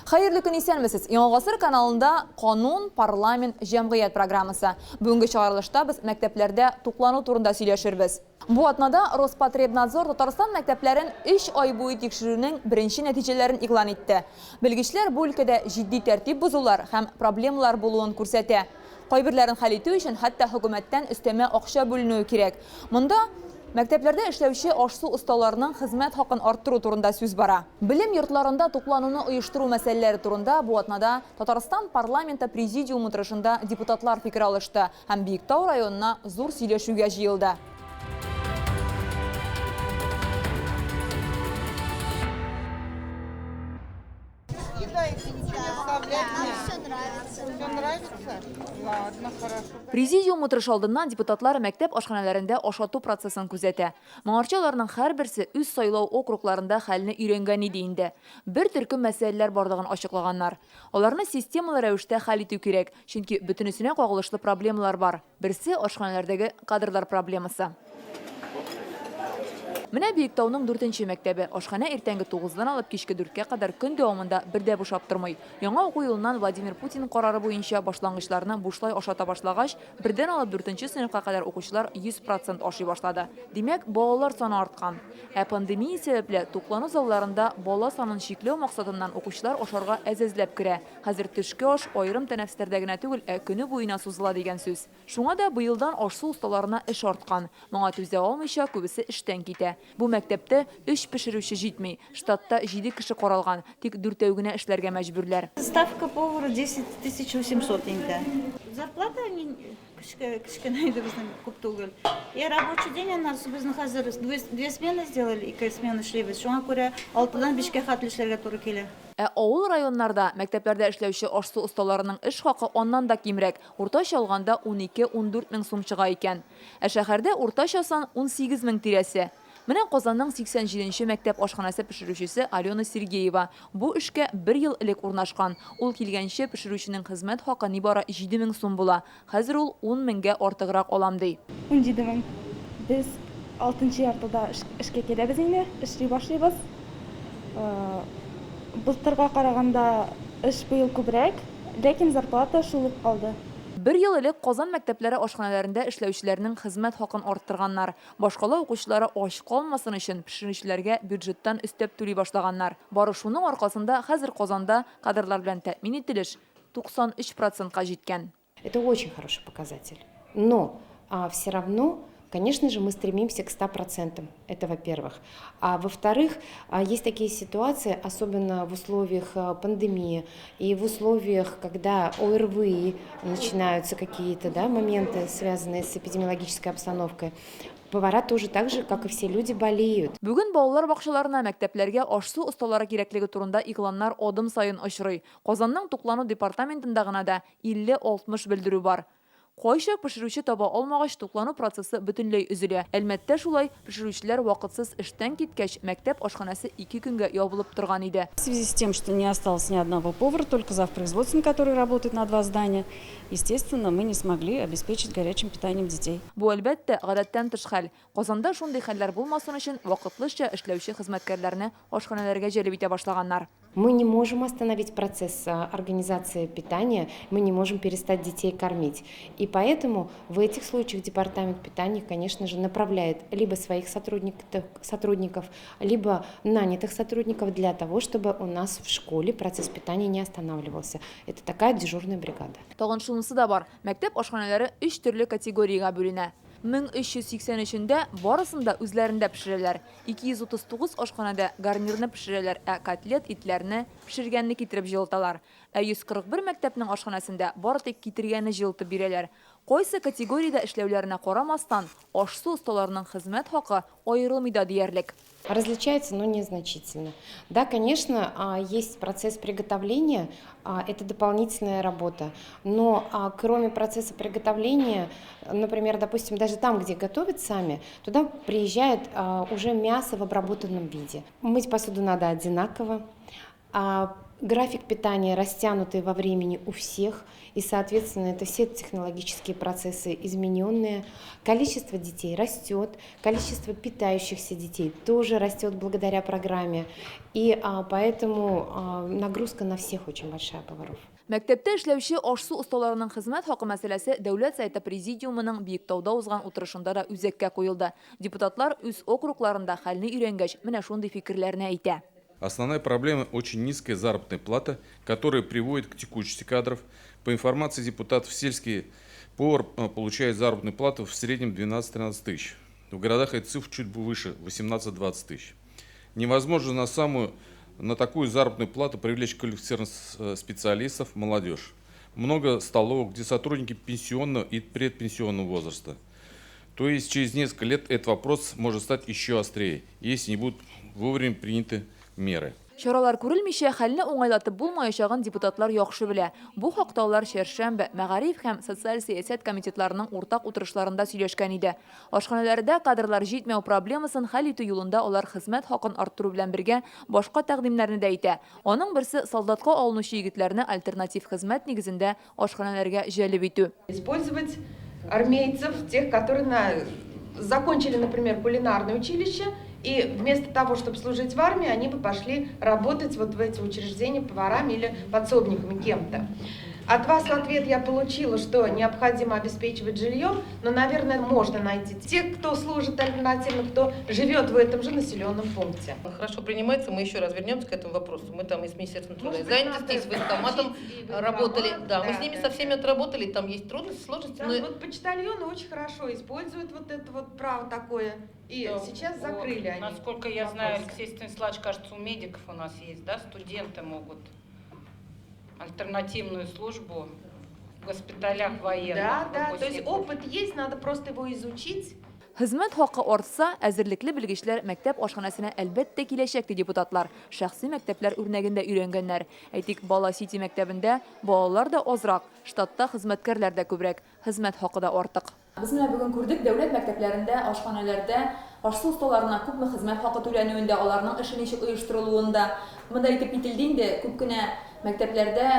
Хәерле көн, исәнмесез! Яңа гасыр каналында Канун, парламент, җәмгыять программасы. Бүгенге чыгарылышта без мәктәпләрдә туклану турында сөйләшербез. Бу атнада Роспотребнадзор Татарстан мәктәпләрен өч ай буе тикшерүнең беренче нәтиҗәләрен игълан итте. Белгечләр бу өлкәдә җитди тәртип бозулар һәм проблемалар булуын күрсәтә. Кайберләрен хәл итү өчен хәтта хөкүмәттән өстәмә акча бүленүе кирәк. Монда мәктәпләрдә эшләүче аш-су осталарының хезмәт хакын арттыру турында сүз бара. Белем йортларында туклануны оештыру мәсьәләләре турында бу атнада Татарстан парламенты президиум утырышында депутатлар фикер алышты һәм Биектау районына зур сөйләшүгә җыелды. Президиум утырышы алдыннан депутатлар мәктәп ашханәләрендә ашату процессын күзәтә. Моңарчы аларның һәрберсе үз сайлау округларында хәлне өйрәнгән иде инде. Бер төркем мәсьәләләр барлыгын ачыклаганнар. Аларны системалы рәвештә хәл итү кирәк, чөнки бөтенесенә кагылышлы проблемалар бар. Берсе, ашханәләрдәге кадрлар проблемасы. Менә Биектауның дүртенче мәктәбе. Ашханә иртәнге тугыздан алып кичке дүрткә кадәр көн дәвамында бер дә бушап тормый. Яңа уку елыннан Владимир Путин карары буенча башлангычларны бушлай ашата башлагач, бердән алып дүртенче сыйныфка кадәр укучылар 100 процент ашый башлады. Димәк, балалар саны арткан. Ә пандемия сәбәпле, туклану залларында бала санын чикләү максатыннан укучылар ашарга әз-әзләп керә. Хәзер төшке аш аерым тәнәфесләрдә генә түгел, ә көне буена сузыла дигән сүз. Шуңа да быелдан аш-су осталарына эш арткан. Моңа түзә алмыйча, күбесе эштән китә. Бу мәктәптә өч пешерүче җитми. Штатта җиде кеше каралган, тик дүртәү генә эшләргә мәҗбүрләр. Ставка повара 10 800 инде. Зарплата кечкенә инде безнең, күп түгел. И рабочий день аннан соң безнең хәзер две смены сделали, ике смена эшлибез. Шуңа күрә 6-дан 5-кә хәтле эшләргә туры килә. Ә авыл районнарда мәктәпләрдә эшләүче аш-су осталарының эш хакы аннан да кимрәк, уртача алганда 12-14 мең сум чыга икән. Ә шәһәрдә уртача сан 18 мең тирәсе. Менә Казанның 87 нче мәктәп ашханәсе пешерүчесе Алена Сергеева бу эшкә бер ел элек урнашкан. Ул килгәнче пешерүченең хезмәт хакы нибары 7 мең сум була. Хәзер ул 10 меңгә артыграк алам, ди. 17 мең. Без алтынчы яртыда эшкә киләбез инде, эшли башлыйбыз. Былтырга караганда эш быел күбрәк, ләкин зарплата шул ук калды. Бер ел элек Казан мәктәпләре ашханәләрендә эшләүчеләрнең хезмәт хакын арттырганнар. Башкала укучылары ач калмасын өчен пешерүчеләргә бюджеттан өстәп түли башлаганнар. Бары шуның аркасында хәзер Казанда кадрлар белән тәэмин ителеш 93 процентка җиткән. Это очень хороший показатель. Но все равно, конечно же, мы стремимся к 100%. Это во-первых. А во-вторых, есть такие ситуации, особенно в условиях пандемии и в условиях, когда ОРВИ начинаются какие-то, да, моменты, связанные с эпидемиологической обстановкой. Повара тоже так же, как и все люди, болеют. Бүген балалар бакчаларына, мәктәпләргә аш-су осталары кирәклеге турында игъланнар адым саен очрый. Казанның туклану департаментында гына да 50-60 белдерү бар. Кайчак пешерүче таба алмагач, туклану процессы бөтенләй өзелә. Әлмәттә шулай, пешерүчеләр вакытсыз эштән киткәч, мәктәп ашханәсе ике көнгә ябылып торган иде. В связи с тем, что не осталось ни одного повара, только завпроизводством, который работает на два здания, естественно, мы не смогли обеспечить горячим питанием детей. Бу, әлбәттә, гадәттән тыш хәл. Казанда шундый хәлләр булмасын өчен вакытлыча эшләүче хезмәткәрләрне ашханәләргә җәлеп итә башлаганнар. Мы не можем остановить процесс организации питания, мы не можем перестать детей кормить. И поэтому в этих случаях департамент питания, конечно же, направляет либо своих сотрудников, либо нанятых сотрудников для того, чтобы у нас в школе процесс питания не останавливался. Это такая дежурная бригада. Тагын шунысы да бар, мәктәп ашханәләре өч төрле категориягә бүленә. 1383-ендә барысын да үзләрендә пешерәләр. 239 ашханәдә гарнирны пешерәләр, ә котлет, итләрне пешергәнне китереп җылыталар. Ә 141 мәктәпнең ашханәсендә бары тик китергәнне җылытып бирәләр. Кайсы категориядә эшләүләренә карамастан, аш-су осталарының хезмәт хакы аерылмый да диярлек. Различается, но незначительно. Да, конечно, есть процесс приготовления, это дополнительная работа, но кроме процесса приготовления, например, допустим, даже там, где готовят сами, туда приезжает уже мясо в обработанном виде. Мыть посуду надо одинаково. График питания растянутый во времени у всех, и, соответственно, это все технологические процессы измененные. Количество детей растет, количество питающихся детей тоже растет благодаря программе, и поэтому нагрузка на всех очень большая поваров. Мәктәптә эшләүче аш-су осталарының хезмәт хакы мәсьәләсе Дәүләт Советы Президиумының Биектауда узган утырышында да үзәккә куелды. Депутатлар үз округларында хәлне өйрәнгәч, менә шундый фикерләрне әйтә. Основная проблема – очень низкая заработная плата, которая приводит к текучести кадров. По информации депутатов, сельский повар получает заработную плату в среднем 12-13 тысяч. В городах эта цифра чуть выше – 18-20 тысяч. Невозможно на такую заработную плату привлечь квалифицированных специалистов, молодежь. Много столовок, где сотрудники пенсионного и предпенсионного возраста. То есть через несколько лет этот вопрос может стать еще острее, если не будут вовремя приняты меры. Чаралар күрелмичә хәлне уңайлатып булмаячагын депутатлар яхшы белә. Бу хакта алар чәршәмбе мәгариф һәм социаль сәясәт комитетларының уртак утырышларында сөйләшкән иде. Ашханәләрдә кадрлар җитмәү проблемасын хәл итү юлында алар хезмәт хакын арттыру белән бергә башка тәкъдимнәрне дә әйтә. Аның берсе солдатка алынучы егетләрне альтернатив хезмәт нигезендә ашханәләргә җәлеп итү. Использовать армейцев, тех, которые закончили, например, кулинарное училище, и вместо того, чтобы служить в армии, они бы пошли работать вот в эти учреждения поварами или подсобниками кем-то. От вас в ответ я получила, что необходимо обеспечивать жильем, но, наверное, можно найти тех, кто служит альтернативно, кто живет в этом же населенном пункте. Хорошо принимается, мы еще раз вернемся к этому вопросу. Мы там и с Министерством труда и занятости, и с военкоматом работали. Да, мы с ними со всеми отработали, там есть трудности, сложности. Да, но вот почтальоны очень хорошо используют вот это вот право такое. И да, сейчас закрыли они. Насколько я знаю, Алексей Станиславович, кажется, у медиков у нас есть, да, студенты могут альтернативную службу в госпиталях военных. Да, да, то есть опыт есть, надо просто его изучить. Хезмәт хакы артса, әзерлекле белгечләр мәктәп ашханәсенә әлбәттә киләчәк, ди депутатлар. Шәхси мәктәпләр үрнәгендә өйрәнгәннәр. Әйтик, Бала Сити мәктәбендә балалар да азрак, штатта хезмәткәрләр дә күбрәк, хезмәт хакы да артык. Без менә бүген күрдек, дәүләт мәктәпләрендә, ашханәләрдә аш-су осталарына күпме хезмәт хакы түләнүен дә, аларның эше ничек оештырылуын да. Монда әйтеп кителде инде, күп кенә мәктәпләрдә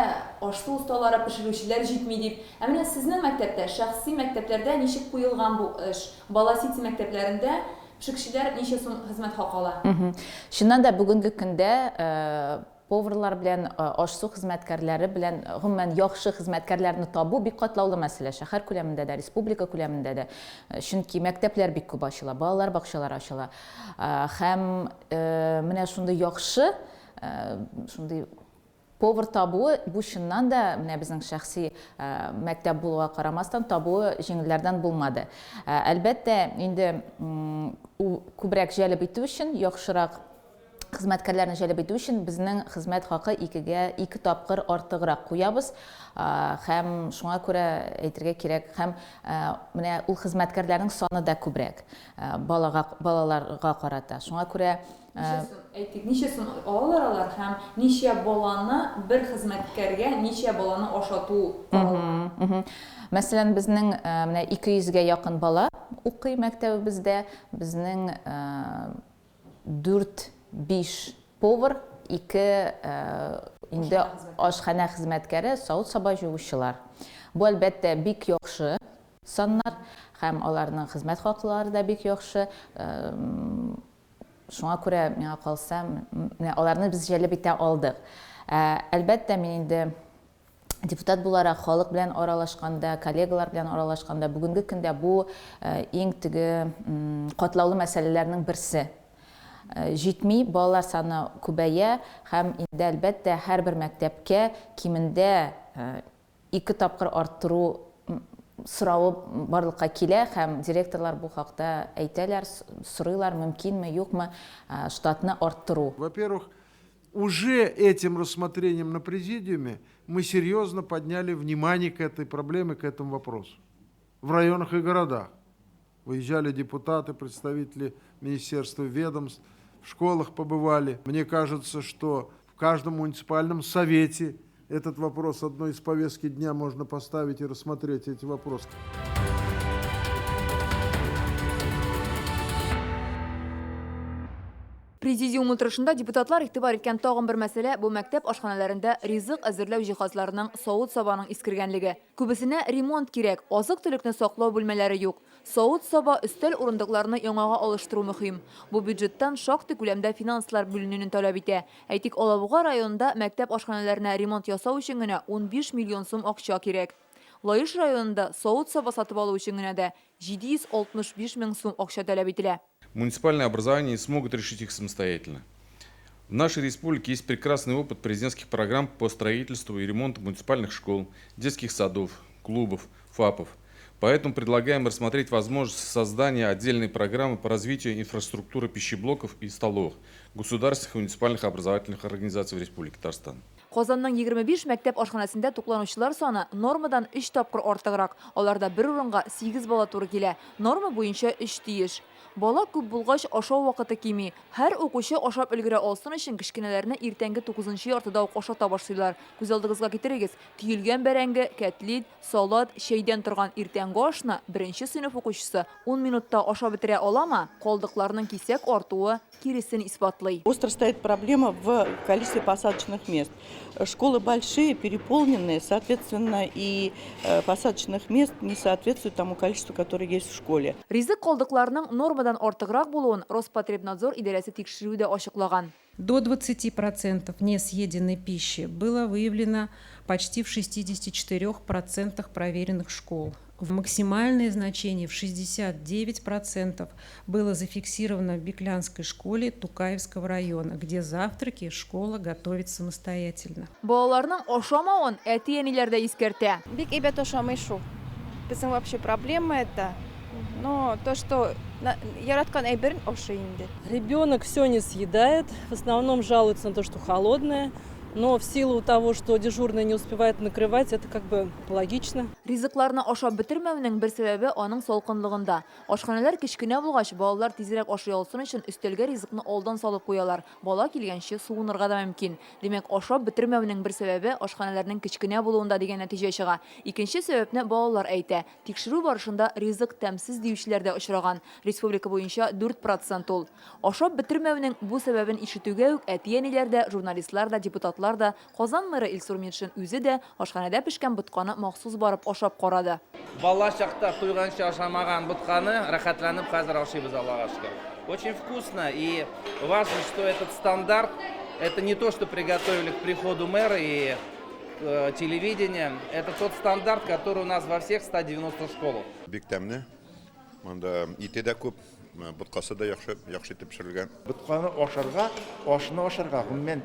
аш-су осталары, пешерүчеләр җитми дип. Ә менә сезнең мәктәптә, шәхси мәктәпләрдә ничек куелган бу эш? Бала Сити мәктәпләрендә пешекчеләр ничә сум хезмәт хакы ала? Чыннан да бүгенге көндә поварлар белән, аш-су хезмәткәрләре белән, гомумән яхшы хезмәткәрләрне табу бик катлаулы мәсьәлә шәһәр күләмендә дә, республика күләмендә дә. Чөнки мәктәпләр бик күп ачыла, балалар бакчалары ачыла. Һәм менә шундый яхшы, шундый повар табуы бу чыннан да менә безнең шәхси мәктәп булуга карамастан табуы җиңелләрдән булмады. Әлбәттә, инде күбрәк җәлеп итү өчен, яхшырак хезмәткәрләрне җәлеп итү өчен безнең хезмәт хакы ике тапкыр артыграк куябыз. Һәм шуңа күрә әйтергә кирәк, һәм менә ул хезмәткәрләрнең саны да күбрәк балаларга карата. Шуңа күрә әйтик, ничә сум алалар алар һәм ничә баланы бер хезмәткәргә, ничә баланы ашату каралган? Мәсәлән, безнең менә 200гә якын бала укый мәктәбебездә, безнең 4-5 повар, 2 инде ашханә хезмәткәре, савыт-саба җуучылар. Бу әлбәттә бик яхшы саннар һәм аларның хезмәт хаклары да бик яхшы. Шуңа күрә миңа калса, менә аларны без җәлеп итә алдык. Әлбәттә, мин инде депутат буларак халык белән аралашканда, коллегалар белән аралашканда, бүгенге көндә бу иң теге катлаулы мәсьәләләрнең берсе. Җитми, балалар саны күбәя һәм инде әлбәттә һәрбер мәктәпкә кимендә 2 тапкыр арттыру соравы барлыкка килә һәм директорлар бу хакта әйтәләр, сорыйлар, мөмкинме, юкмы штатны арттыру. Во-первых, уже этим рассмотрением на президиуме мы серьезно подняли внимание к этой проблеме, к этому вопросу. В районах и городах выезжали депутаты, представители министерства, ведомств, в школах побывали. Мне кажется, что в каждом муниципальном совете этот вопрос одной из повестки дня можно поставить и рассмотреть эти вопросы. Президиум утырышында депутатлар игътибар иткән тагын бер мәсьәлә бу мәктәп ашханәләрендә ризык әзерләү җиһазларының, савыт-сабаның искергәнлеге. Күбесенә ремонт кирәк, азык-төлекне саклау бүлмәләре юк. Савыт-саба, өстәл-урындыкларны яңага алыштыру мөһим. Бу бюджеттан шактый күләмдә финанслар бүленүне таләп итә. Әйтик, Алабуга районында мәктәп ашханәләренә ремонт ясау өчен генә 15 миллион сум акча кирәк. Лаеш районында савыт-саба сатып алу өчен генә дә 765 мең сум акча таләп ителә. Муниципальные образования не смогут решить их самостоятельно. В нашей республике есть прекрасный опыт президентских программ по строительству и ремонту муниципальных школ, детских садов, клубов, ФАПов. Поэтому предлагаем рассмотреть возможность создания отдельной программы по развитию инфраструктуры пищеблоков и столовых государственных и муниципальных образовательных организаций в Республике Татарстан. Казанның 25 мәктәп ашханәсендә тукланучылар саны нормадан өч тапкыр артыграк. Аларда бер урынга сигез бала туры килә. Норма буенча өч тиеш. Бала күп булгач, ашау вакыты кими. Һәр укучы ашап өлгерә алсын өчен кечкенәләрне иртәнге тугызынчы яртыда ук ашата башлыйлар. Күз алдыгызга китерегез, төелгән бәрәңге, кәтлит, салат, чәйдән торган иртәнге ашны беренче сыйныф укучысы ун минутта ашап бетерә аламы? Калдыкларның кисәк артуы киресен исбатлый. Остро стоит проблема в количестве посадочных мест. Школы большие, переполненные, соответственно, и посадочных мест не соответствует тому количеству, которое есть в школе. Ризык калдыкларының нормадан артыграк булуын Роспотребнадзор идарәсе тикшерүе дә ачыклаган. До 20% несъеденной пищи было выявлено почти в 64% проверенных школ. В максимальное значение в 69% было зафиксировано в Биклянской школе Тукаевского района, где завтраки школа готовит самостоятельно. Балаларның ашамавын әти-әниләр дә искәртә. Бик әйбәт ашамый шул. Безнең вообще проблема это. Но то, что яраткан әйберен ашый инде. Ребенок все не съедает, в основном жалуется на то, что холодное. Но в силу того, что дежурный не успевает накрывать, это как бы логично. Ризыкларны ашап бетермәүнең бер сәбәбе аның салкынлыгында. Ашханәләр кечкенә булгач, балалар тизрәк ашый алсын өчен өстәлгә ризыкны алдан салып куялар. Бала килгәнче суынырга да мөмкин. Димәк, ашап бетермәүнең бер сәбәбе ашханәләрнең кечкенә булуында дигән нәтиҗә чыга. Икенче сәбәпне балалар әйтә. Тикшерү барышында ризык тәмсез диючеләр дә очраган. Республика буенча 4 процент ул. Ашап бетермәүнең бу сәбәбен ишетүгә үк әти-әниләр дә, журналистлар да, депутатлар да, Казан мэры Илсур Метшин үзе дә ашханәдә пешкән ботканы махсус барып ашап карады. Бала чакта туйганчы ашамаган ботканы рәхәтләнеп хәзер ашыйбыз, Аллага шөкер. Очень вкусно, и важно, что этот стандарт, это не то, что приготовили к приходу мэра и телевидения, это тот стандарт, который у нас во всех 190 школах. Бик тәмле, монда ите дә күп, боткасы да яхшы, яхшы итеп пешерелгән. Ботканы ашарга, ашны ашарга, гомумән,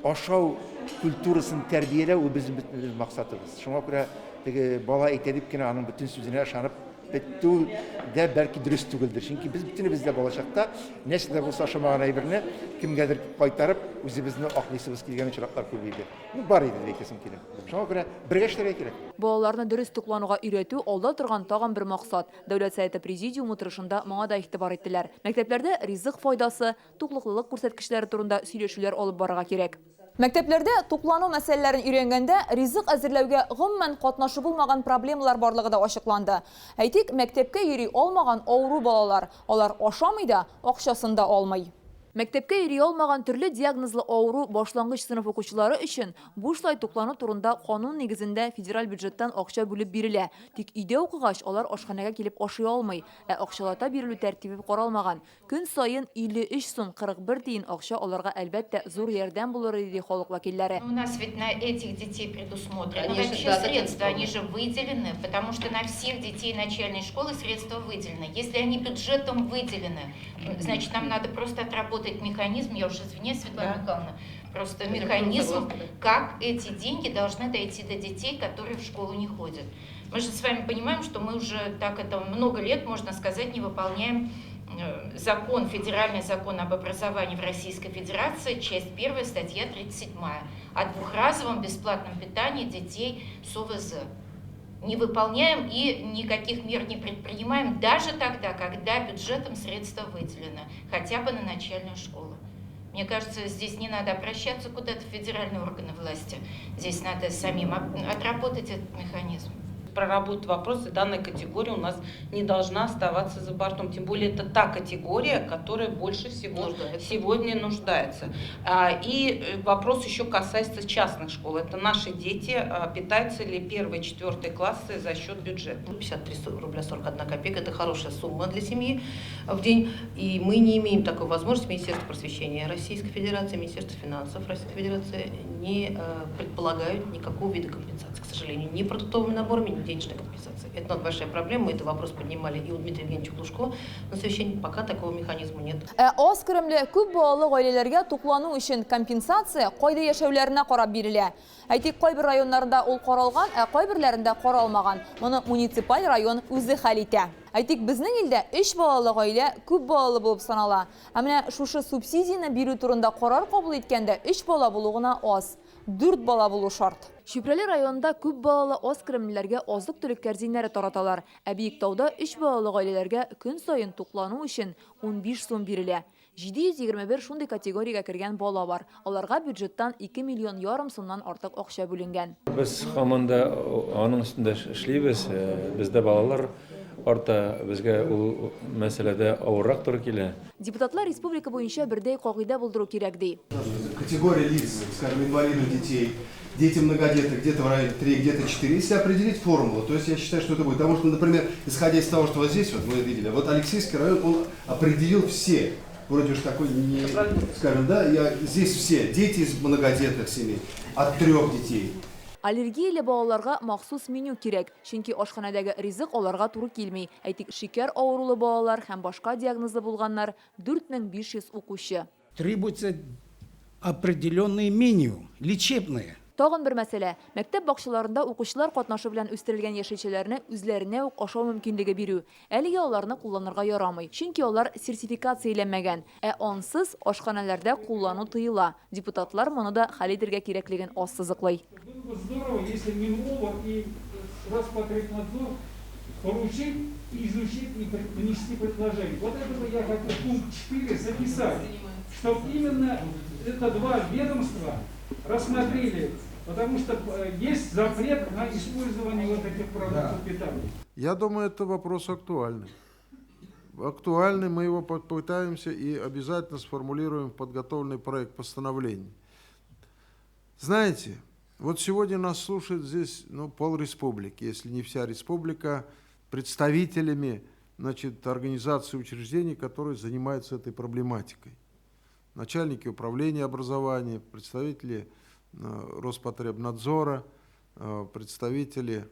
ашау культурасын тәрбияләү ул безнең бөтен максатыбыз. Шуңа күрә теге бала әйтә дип кенә аның бөтен сүзенә ышанып бетү дә бәлки дөрес түгелдер. Чөнки без бөтенебез дә балачакта нәрсә дә булса ашамаган әйберне кемгәдер кайтарып, үзебезне аклыйсыбыз килгән очраклар күп иде. Ну, бар иде дип әйтәсем килә. Шуңа күрә бергә эшләргә кирәк. Балаларны дөрес туклануга өйрәтү алда торган тагын бер максат. Дәүләт Советы Президиумы утырышында моңа да игътибар иттеләр. Мәктәпләрдә ризык файдасы, туклыклылык күрсәткечләре турында сөйләшүләр алып барырга кирәк. Мәктәпләрдә туклану мәсьәләләрен өйрәнгәндә ризык әзерләүгә гомумән катнашы булмаган проблемалар барлыгы да ачыкланды. Әйтик, мәктәпкә йөри алмаган авыру балалар. Алар ашамый да, акчасын да алмый. Мәктәпкә йөри алмаган төрле диагнозлы авыру башлангыч сыйныф укучылары өчен бушлай туклану турында канун нигезендә федераль бюджеттан акча бүлеп бирелә. Тик өйдә укыгач, алар ашханәгә килеп ашый алмый. Ә акчалата бирелү тәртибе каралмаган. Көн саен 53 сум 41 тиен акча аларга, әлбәттә, зур ярдәм булыр иде, ди халык вәкилләре. У нас ведь на этих детей предусмотрены Конечно, вообще да, да, средства, да. они же выделены, потому что на всех детей начальной школы средства выделены. Если они бюджетом выделены, значит, нам надо просто отработать механизм, я уж извиняюсь, Светлана Михайловна, просто Я механизм, согласна, да. как эти деньги должны дойти до детей, которые в школу не ходят. Мы же с вами понимаем, что мы уже так это много лет, можно сказать, не выполняем закон, федеральный закон об образовании в Российской Федерации, часть 1, статья 37, о двухразовом бесплатном питании детей с ОВЗ. Не выполняем и никаких мер не предпринимаем, даже тогда, когда бюджетом средства выделены, хотя бы на начальную школу. Мне кажется, здесь не надо обращаться куда-то в федеральные органы власти. Здесь надо самим отработать этот механизм. Проработать вопрос, и данная категория у нас не должна оставаться за бортом. Тем более это та категория, которая больше всего нуждается. Сегодня нуждается. И вопрос еще касается частных школ. Это наши дети, питаются ли первые, четвертые классы за счет бюджета. 53 рубля 41 копейка – это хорошая сумма для семьи в день. И мы не имеем такой возможности. Министерство просвещения Российской Федерации, Министерство финансов Российской Федерации не предполагают никакого вида компенсации, к сожалению, ни продуктовыми наборами, ни денежной компенсации. Это большая проблема, мы этот вопрос поднимали и у Дмитрия Евгеньевича Глушко на совещании, пока такого механизма нет. Ә аз керемле күп балалы гаиләләргә туклану өчен компенсация кайда яшәүләренә карап бирелә. Әйтик, кайбер районнарында ул каралган, ә кайберләрендә каралмаган. Моны муниципаль район үзе хәл итә. Әйтик, безнең илдә өч балалы гаилә күп балалы булып санала. Ә менә шушы субсидияне бирү турында карар кабул иткәндә өч бала булу гына аз. Дүрт бала булу шарт. Чүпрәле районында күп балалы аз керемлеләргә азык-төлек кәрзиннәре тараталар. Ә Биектауда өч балалы гаиләләргә көн саен туклану өчен 15 сум бирелә. 721 шундый категориягә кергән бала бар. Аларга бюджеттан 2 миллион ярым сумнан артык акча бүленгән. Без һаман да аның өстендә эшлибез. Бездә балалар арта, безгә ул мәсьәләдә авыррак туры килә. Депутатлар республика буенча бердәй кагыйдә булдыру кирәк ди. Категория лиц, скажем, инвалидов детей, дети многодетных, где-то в районе 3, где-то 4. Если определить формулу, то есть я считаю, что это будет. Потому что, например, исходя из того, что вот здесь вот мы видели, вот Алексеевский район, он определил все. Вроде уж такой, не, скажем, да, я, здесь все дети из многодетных семей, от 3 детей. Аллергияле балаларга махсус меню кирәк, чөнки ашханәдәге ризык аларга туры килми. Әйтик, шикәр авырулы балалар һәм башка диагнозлы булганнар 4500 укучы. Требуется определенное меню, лечебное. Тагын бер мәсьәлә. Мәктәп бакчаларында укучылар катнашы белән үстерелгән яшелчәләрне үзләренә үк ашау мөмкинлеге бирү. Әлегә аларны кулланырга ярамый, чөнки алар сертификацияләнмәгән. Ә ансыз ашханәләрдә куллану тыела. Депутатлар моны да хәл итергә кирәклеген ассызыклый. Было бы здорово, если Минобр и Роспотребнадзор поручить, изучить и внести предложение. Вот этого я хотел пункт 4 записать, чтобы именно это два ведомства рассмотрели, потому что есть запрет на использование вот этих продуктов питания. Я думаю, это вопрос актуальный. Актуальный, мы его попытаемся и обязательно сформулируем в подготовленный проект постановления. Знаете, вот сегодня нас слушает здесь, ну, полреспублики, если не вся республика, представителями, значит, организаций и учреждений, которые занимаются этой проблематикой. Начальники управления образования, представители Роспотребнадзора, представители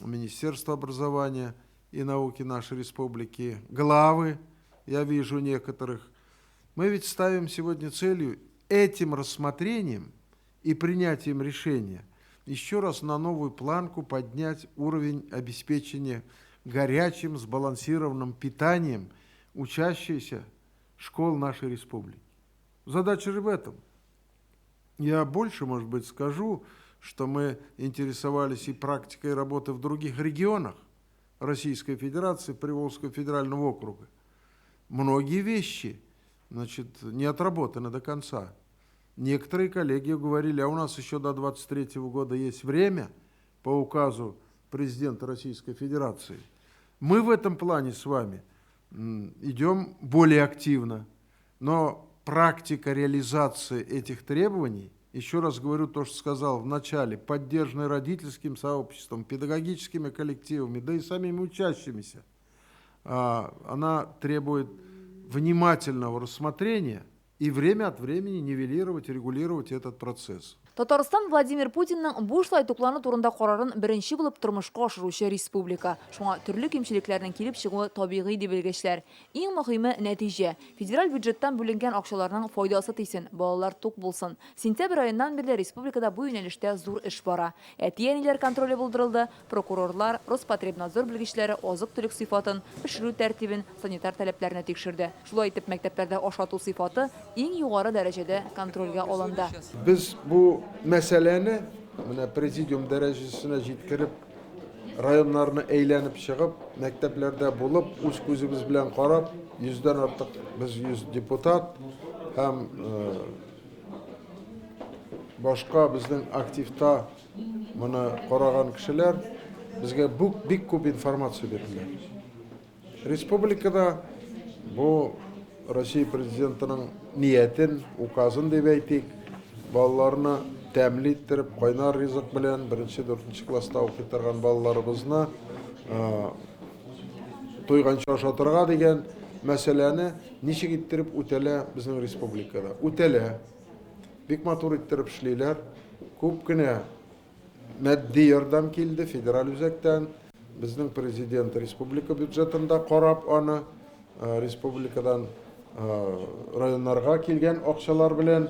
Министерства образования и науки нашей республики, главы, я вижу некоторых. Мы ведь ставим сегодня целью этим рассмотрением и принятием решения еще раз на новую планку поднять уровень обеспечения горячим, сбалансированным питанием учащихся школ нашей республики. Задача же в этом. Я больше, может быть, скажу, что мы интересовались и практикой работы в других регионах Российской Федерации, Приволжского федерального округа. Многие вещи, значит, не отработаны до конца. Некоторые коллеги говорили, а у нас еще до 23 года есть время по указу президента Российской Федерации. Мы в этом плане с вами идем более активно, но практика реализации этих требований, еще раз говорю то, что сказал в начале, поддержанная родительским сообществом, педагогическими коллективами, да и самими учащимися, она требует внимательного рассмотрения и время от времени нивелировать, регулировать этот процесс. Татарстан Владимир Путинның бушлай туклану турында карарын беренче булып тормышка ашыручы республика. Шуңа төрле кимчелекләрнең килеп чыгуы табигый ди белгечләр. Иң мөһиме нәтиҗә. Федераль бюджеттан бүленгән акчаларның файдасы тисен, балалар тук булсын. Сентябрь аеннан бирле республикада бу юнәлештә зур эш бара. Әти-әниләр контроле булдырылды, прокурорлар, Роспотребнадзор белгечләре азык-төлек сыйфатын, пешерү тәртибен, санитар таләпләрне тикшерде. Шулай итеп мәктәпләрдә ашату сыйфаты иң югары дәрәҗәдә контрольгә алынды. Без бу мәсьәләне менә президиум дәрәҗәсенә җиткереп, районнарны әйләнеп чыгып, мәктәпләрдә булып, үз күзебез белән карап, 100-дән артык без 100 депутат һәм башка безнең активта моны караган кешеләр Безгә бик күп информация бирделәр. Республикада бу Россия Президентының ниятен, указын дип әйтик, балаларны тәмле иттереп, кайнар ризык белән беренче, дүртенче класста укый торган балаларыбызны туйганчы ашатырга дигән мәсьәләне ничек иттереп үтәлә безнең республикада. Үтәлә. Бик матур иттереп эшлиләр. Күп кенә матди ярдәм килде федераль үзәктән. Безнең президент республика бюджетында карап аны, республикадан районнарга килгән акчалар белән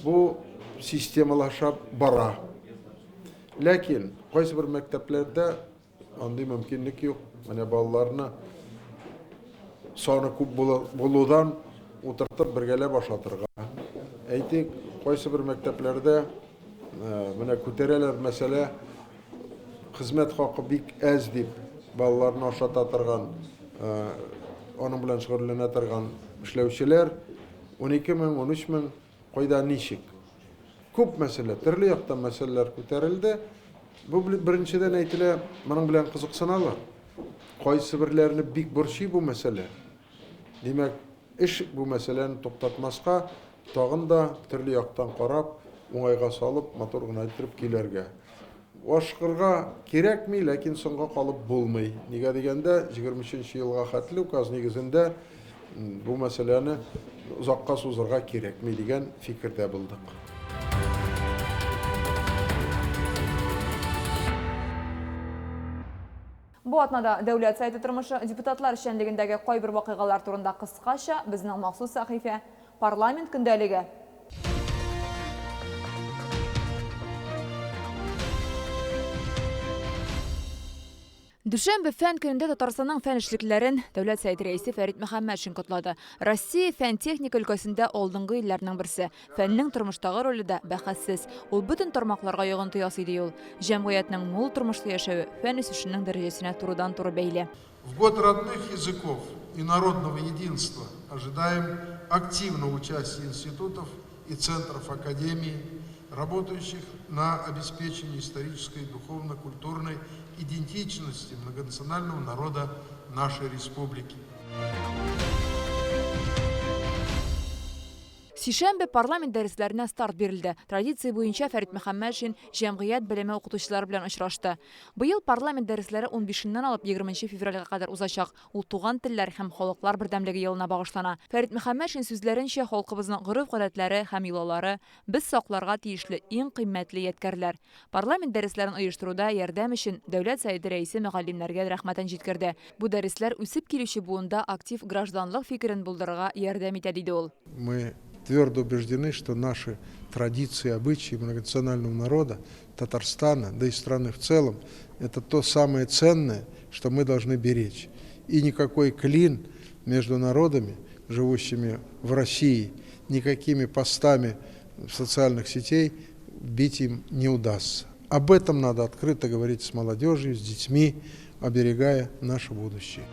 бу системалаша бара. Ләкин кайсы бер мәктәпләрдә андый мөмкинлек юк. Менә балаларны саны күп булудан утыртып бергәләп ашатырга. Әйтик, кайсы бер мәктәпләрдә менә күтәрәләр мәсьәлә, хезмәт хакы бик әз дип балаларны ашата торган, аның белән шөгыльләнә торган эшләүчеләр 12 мең, 13 мең, кайда ничек. Күп мәсьәлә, төрле яктан мәсьәләләр күтәрелде. Бу беренчедән әйтелә, моның белән кызыксыналар. Кайсы берләрне бик борчый бу мәсьәлә. Димәк, эш бу мәсьәләне туктатмаска, тагын да төрле яктан карап, уңайга салып, матур гына иттереп көйләргә. Ашыгырга кирәкми, ләкин соңга калып булмый. Нигә дигәндә, 23 елга хәтле указ нигезендә бу мәсьәләне озакка сузырга кирәкми дигән фикердә булдык. Бу атнада Дәүләт Советы тормышы, депутатлар эшчәнлегендәге кайбер вакыйгалар турында кыскача безнең махсус сәхифә Парламент көндәлеге. Дүшәмбе фән көнендә Татарстанның фән эшлеклеләрен Дәүләт Советы Рәисе Фәрит Мөхәммәтшин котлады. Россия фән-техника өлкәсендә алдынгы илләрнең берсе. Фәннең тормыштагы роле дә бәхәссез. Ул бөтен тармакларга йогынты ясый, ди ул. Җәмгыятьнең мул тормышлы яшәве фән үсешенең дәрәҗәсенә турыдан-туры бәйле. В год родных языков и народного единства ожидаем активного участия институтов и центров академии, работающих на обеспечении исторической и духовно-культурной идентичности многонационального народа нашей республики. Сишәмбе парламент дәресләренә старт бирелде. Традиция буенча Фәрит Мөхәммәтшин җәмгыять белеме укытучылары белән очрашты. Быел парламент дәресләре унбишеннән алып егерменче февральгә кадәр узачак. Ул Туган телләр һәм халыклар бердәмлеге елына багышлана. Фәрит Мөхәммәтшин сүзләренчә, халкыбызның гореф-гадәтләре һәм йолалары, без сакларга тиешле иң кыйммәтле ядкәрләр. Парламент дәресләрен оештыруда ярдәм өчен Дәүләт Советы Рәисе мөгаллимнәргә рәхмәтен җиткерде. Бу дәресләр үсеп килүче буында актив гражданлык фикерен булдырырга ярдәм итә, диде ул. Мы твердо убеждены, что наши традиции, обычаи многонационального народа Татарстана, да и страны в целом, это то самое ценное, что мы должны беречь. И никакой клин между народами, живущими в России, никакими постами в социальных сетей бить им не удастся. Об этом надо открыто говорить с молодежью, с детьми, оберегая наше будущее.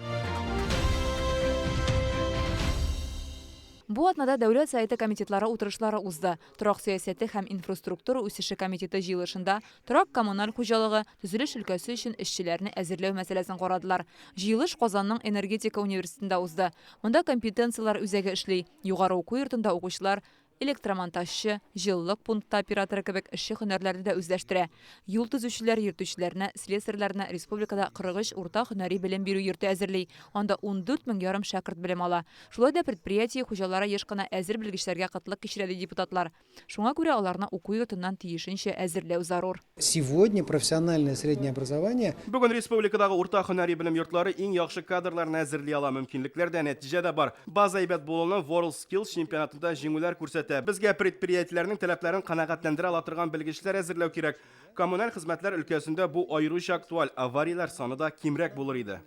Бу атнада Дәүләт Советы комитетлары утырышлары узды. Торак сәясәте һәм инфраструктура үсеше комитеты җыелышында торак-коммуналь хуҗалыгы, төзелеш өлкәсе өчен эшчеләрне әзерләү мәсьәләсен карадылар. Җыелыш Казанның энергетика университетында узды. Монда компетенцияләр үзәге эшли. Югары уку йортында укучылар электромонтажчы, җылылык пункты операторы кебек эшче һөнәрләрне дә үзләштерә. Юл төзүчеләр, йөртүчеләрне, слесарьларны республикада 43 урта һөнәри белем бирү йорты әзерли, анда 14 мең ярым шәкерт белем ала. Шулай да предприятие хуҗалары еш кына әзер белгечләргә кытлык кичерә, ди депутатлар. Шуңа күрә аларны уку йортыннан тиешенчә әзерләү зарур. Сегодня профессиональное среднее образование. Бүген республикадагы урта һөнәри белем йортлары иң яхшы кадрларны әзерли ала. Мөмкинлекләр дә, нәтиҗә дә бар. База әйбәт булуны WorldSkills чемпионатында җиңүләр күрсәтә. Безгә предприятиеләрнең таләпләрен канәгатьләндерә ала торган белгечләр әзерләү кирәк. Коммуналь хезмәтләр өлкәсендә бу аеруча актуаль, аварияләр саны да кимрәк булыр иде.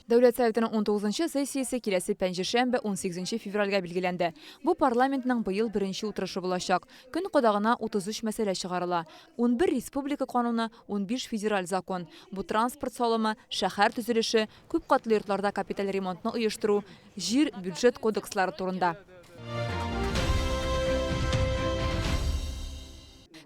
Дәүләт Советының унтугызынчы сессиясе киләсе пәнҗешәмбе, унсигезенче февральгә билгеләнде. Бу парламентның быел беренче утырышы булачак. Көн кадагына 33 мәсьәлә чыгарыла. 11 республика кануны, 15 федераль закон. Бу транспорт салымы, шәһәр төзелеше, күпкатлы йортларда капиталь ремонтны оештыру, җир, бюджет кодекслары турында.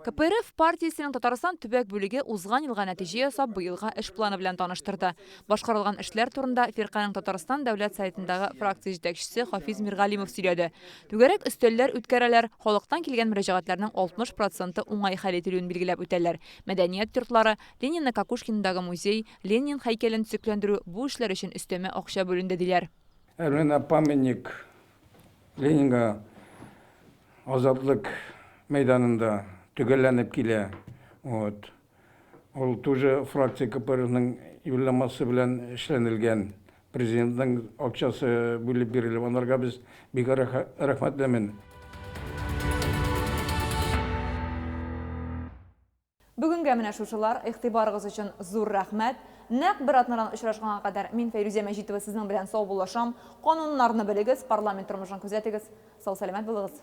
КПРФ партиясенең Татарстан төбәк бүлеге узган елга нәтиҗә ясап, быелга эш планы белән таныштырды. Башкарылган эшләр турында фирканең Татарстан Дәүләт Советындагы фракция җитәкчесе Хафиз Миргалимов сөйләде. Түгәрәк өстәлләр үткәрәләр, халыктан килгән мөрәҗәгатьләрнең 60 проценты уңай хәл ителүен билгеләп үтәләр. Мәдәният йортлары, Ленино-Кокушкиндагы музей, Ленин һәйкәлен төзекләндерү, бу эшләр өчен өстәмә акча бүленде, диләр. Ә менә памятник Ленинга Азатлык мәйданында төгәлләнеп килә. Вот. Ул тоже фракция КПРФның юлламасы белән эшләнелгән. Президентның акчасы бүлеп бирелеп, анарга без бик рәхмәтлемен. Бүгенгә менә шушылар. Игътибарыгыз өчен зур рәхмәт. Нәкъ бер атнадан очрашканга кадәр мин Фәйрүзә Мәҗитова сезнең белән саубуллашам. Кануннарны белегез, парламент тормышын күзәтегез. Сау-сәламәт булыгыз.